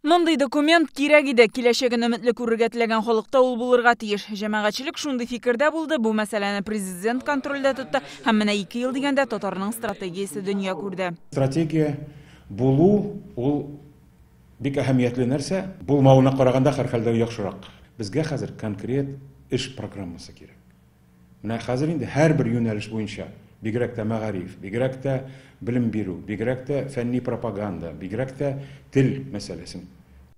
Мондый документ кирәк иде. Киләчәген өметле күрергә теләгән халыкта ул булырга тиеш. Җәмәгатьчелек шундый фикердә булды, бу мәсьәләне президент контрольдә тотты һәм менә 2 ел дигәндә татарның стратегиясе дөнья күрде. Стратегия булу ул бик әһәмиятле нәрсә, булмавына караганда һәрхәлдә яхшырак. Безгә хәзер конкрет эш программасы кирәк. Менә хәзер инде һәрбер юнәлеш буенча, бигрәк тә мәгариф, бигрәк тә белем бирү, бигрәк тә фәнни пропаганда, бигрәк тә тел мәсьәләсен.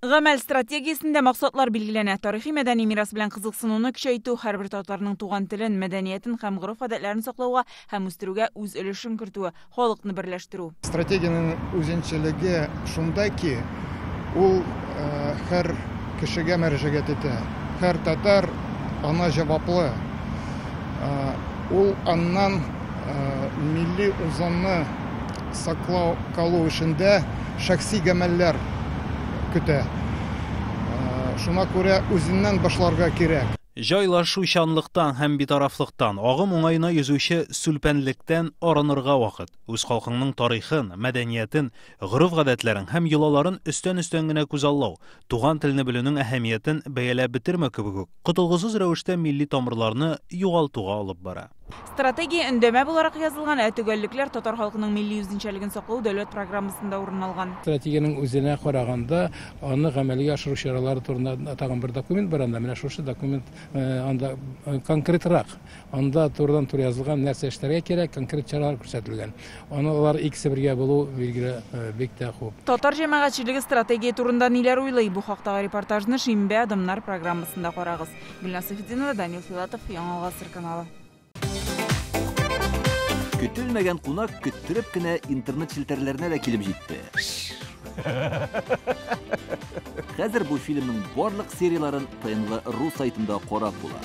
Гамәл стратегиясендә максатлар билгеләнә. Тарихи мәдәни мирас белән кызыксынуны көчәйтү, һәрбер татарның туган телен, мәдәниятен һәм гореф-гадәтләрен саклауга һәм үстерүгә үз өлешен кертүе, халыкны берләштерү. Стратегиянең үзенчәлеге шунда ки, ул һәр кешегә мөрәҗәгать итә. Һәр татар ана җаваплы. Ул аннан милли үзаңны саклау калу эшендә шәхси гамәлләр көтә. Шуңа күрә үзеннән башларга кирәк. Җайлашучанлыктан һәм битарафлыктан, агым уңаена йөзүче сүлпәнлектән арынырга вакыт. Үз халкыңның тарихын, мәдәниятен, гореф-гадәтләрен һәм йолаларын өстән-өстән генә күзаллау, туган телне белүнең әһәмиятен бәяләп бетермәү кебек үк, котылгысыз рәвештә милли тамырларны югалтуга алып бара. Стратегия өндәмә буларак язылган, ә төгәллекләр татар халкының милли үзенчәлеген саклау дәүләт программасында урын алган. Стратегиянең үзенә караганда аны гамәлгә ашыру чаралары турында тагын бер документ бар анда. Менә шушы документ анда конкретрак, анда турыдан-туры язылган нәрсә эшләргә кирәк, конкрет чаралар күрсәтелгән. Аны алар икесе бергә булу билгеле бик тә хуп. Татар җәмәгатьчелеге стратегия турында ниләр уйлый? Бу хактагы репортажны Шимбә адымнар программасында карагыз. Гөлназ Сафетдинова, Данил Филатов, Яңа Гасыр каналы. Көтелмәгән кунак көттереп кенә интернет челтәрләренә дә килеп җитте. Хәзер бу фильмның барлык серияларын ТНВ ру сайтында карап була.